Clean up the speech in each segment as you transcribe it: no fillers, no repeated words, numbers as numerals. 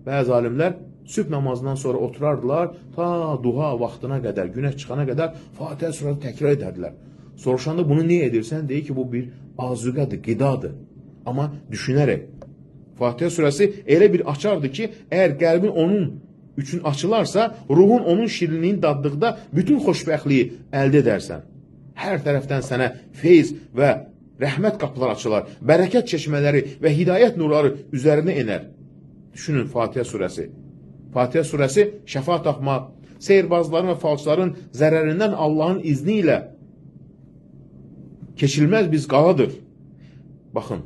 Bəzi alimlər sübh namazından sonra oturardılar, ta duha vaxtına qədər, günəş çıxana qədər Fatihə surəsini təkrar edərdilər. Soruşanda bunu niyə edirsən? Deyir ki, bu bir azuqədir, qidadır. Amma düşünərək. Fatihə surəsi elə bir açardır ki, əgər qəlbin onun üçün açılarsa, ruhun onun şirinliyini daddıqda bütün xoşbəxtliyi əldə edərsən. Hər tərəfdən sənə feyz və rəhmət qapıları açılar, bərəkət çeşmələri və hidayət nurları üzərinə enər. Düşünün Fatihə surəsi. Fatihə surəsi şəfa tapmaq, sehirbazların və falçıların zərərindən Allahın izni ilə keçilməz bir qaladır. Baxın,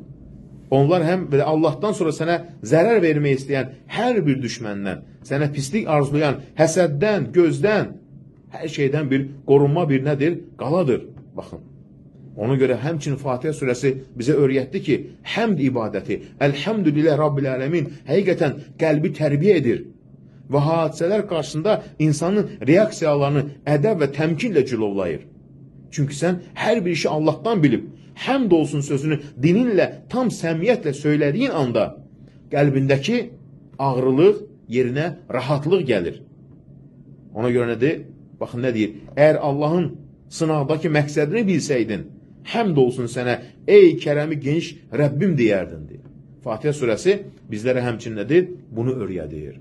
onlar həm belə Allahdan sonra sənə zərər vermək istəyən hər bir düşməndən, sənə pislik arzulayan həsəddən, gözdən, hər şeydən bir qorunma bir nədir? Qaladır. Baxın. Ona görə həmçinin Fatihə surəsi bizə öyrətdi ki, həmd ibadəti, Elhamdülillah Rabbil Ələmin həqiqətən qəlbi tərbiyə edir və hadisələr qarşısında insanın reaksiyalarını ədəb və təmkinlə cilovlayır. Çünki sən hər bir işi Allahdan bilib, həmd olsun sözünü dilinlə tam səmiyyətlə söylədiyin anda qəlbindəki ağrılıq yerinə rahatlıq gəlir. Ona görə nədir? Baxın nə deyir? Əgər Allahın sınaqdakı məqsədini bilsəydin, həmd olsun sənə, ey kərəmi geniş Rəbbim deyərdin, deyir. Fatihə surəsi bizlərə həmçinin nədir? Bunu öyrədir.